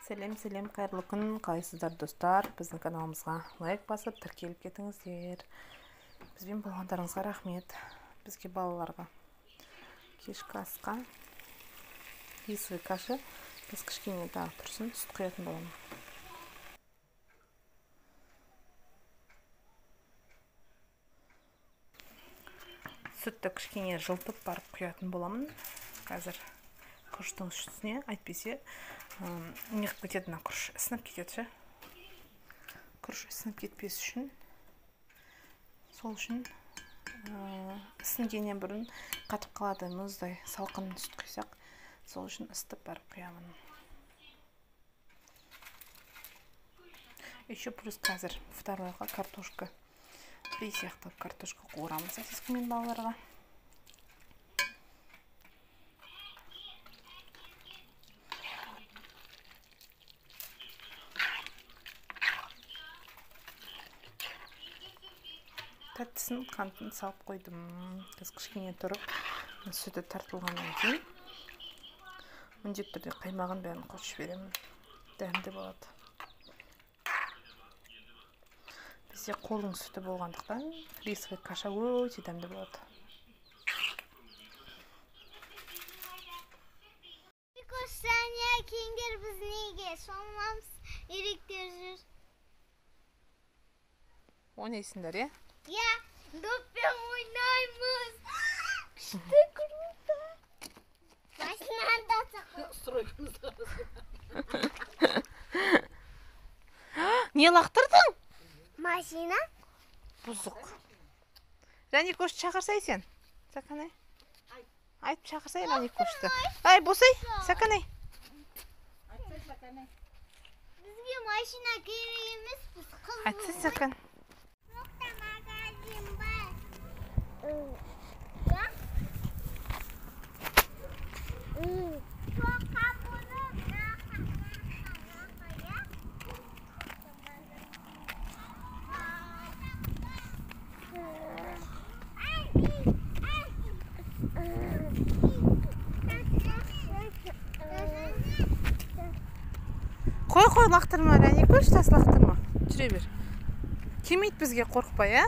Сәлем, сәлем, қайырлы күн. Қалайсыздар, достар? Біздің каналымызға лайк басып, тіркеліп кетіңіздер. Бізбен болғандарыңызға рахмет. Бізге балаларға кешкі асқа рисовый каша. Біз кішкене тағы тұрсын, сүт құятын боламын. Сүтті кішкене жылтып барып құятын боламын. Қазір күріштің үстіне, әйтпесе неғып кетеді мына күріш, ісініп кетеді ше. Күріш ісініп кетпес үшін, сол үшін ісінгеннен бұрын қатып қалады мұздай салқын сүт құйсақ, сол үшін ысытып барып құямын. Еще плюс қазір второйға картошка фри сияқты картошка қуырамыз сосискамен балаларға. Тәттісін, қантын салып қойдым. Қазір кішкене тұрып, сүті тартылғаннан кейін міндетті түрде қаймағын бәрін қосып жіберемін. Дәмді болады. Бізде қолдың сүті болғандықтан рисовый каша өте дәмді болады. Саня, кеңдер біз неге? Шомыламыз, үйректер жүр. Ойнайсыңдар, е? Я доппен ойнаймыз. Күшті, круто. Машинаны да Не лақтырдың? Машина. Бұзық. Раникошты шақырсай сен. Саканай. Айтып шақырсай Раникошты. Ай, босай, Саканай. Бізге машина керек емес, біз қыз. Айтсай, Сакан. Қой, қой, лақтырма, Раникош, тас лақтырма. Жүре бер. Келмейді бізге, қорықпай, а?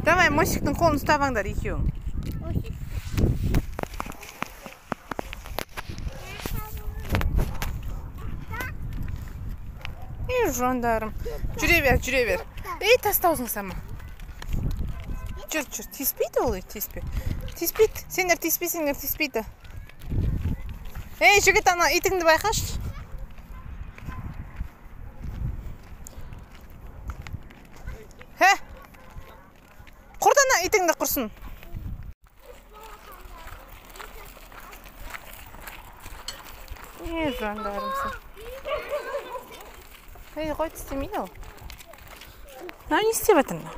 Давай, Мосиктің қолын ұстап аңдар екеуің. Ей, жандарым. Жүре бер, жүре бер. Ей, таста аузыңа салма. Жүр, жүр. Тиіспейді ол, тиіспе. Тиіспейді. Сендер тиіспесеңдер тиіспейді. Ей, жігіт, ана итіңді байқашы. Хе? Құрт ана итіңді құрсын. Ей, жандарым сен. Ей, қой, тістемейді ол. Мынау не істеп жатыр мынау?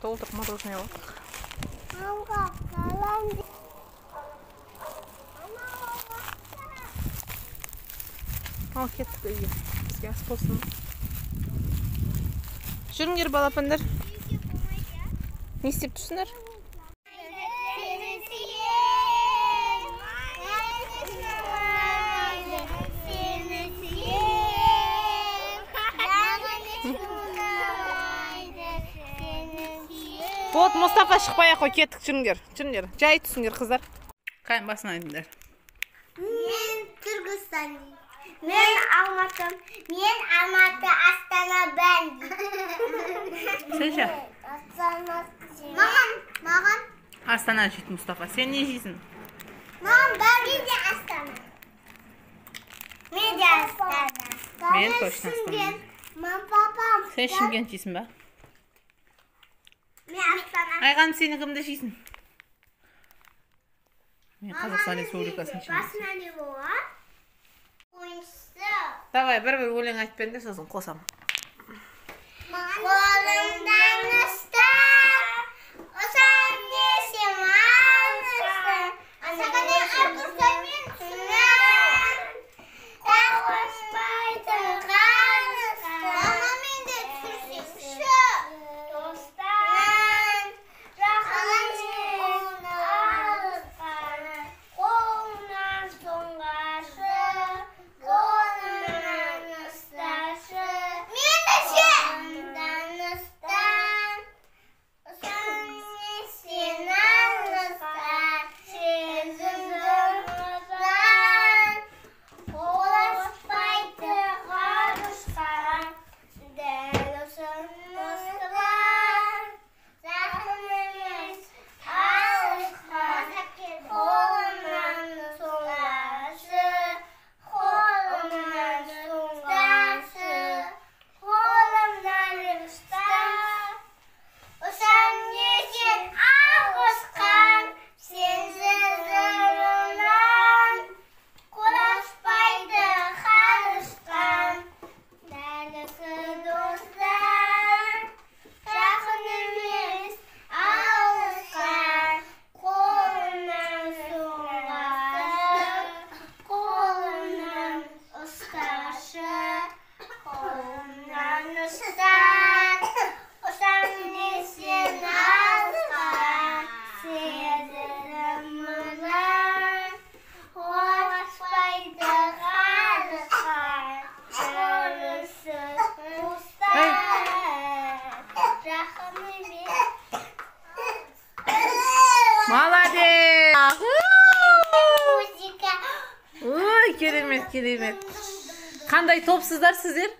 Толтырып мороженое алдық. Ал кеттік үйге. Бізге ас болсын. Жүріңдер, балапандар. Не істеп тұрсыңдар? Вот, Мұстафа, шықпай ақ қой, кеттік, жүріңдер, жүріңдер. Жай түсіңдер, қыздар. Қайын басын айтыңдар. Мен Түркістан, мен Алматы, мен Алматы, Астана, Бәнди. Сен ше? Маған, маған. Астана жейді Мұстафа. Сен не жейсің? Маған бәрі де Астана. Мен де Астана. Мен точно Астана. Мам, папам. Сен Шымкент жейсің ба? Мен Астана. Айғаным, сені кімді жейсің? Мен Қазақстан Республикасын жеймін. Басына не болады? Ойыншысы. Давай, бір-бір өлең айтып беріңдер, сосын қосамын. Қолымдан ұстап, ұшам десем алыстан, тағыспайтын қалыстан. Мама, мен де түсірсеңші. Достар. Керемет. Қандай топсыздар сіздер?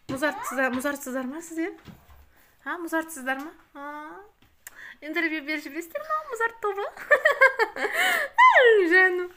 Музартсыздар, музартсыздар ма сіздер? А, музартсыздар ма? А, интервью беріп жібересіздер ма, музарт тобы? Жаным.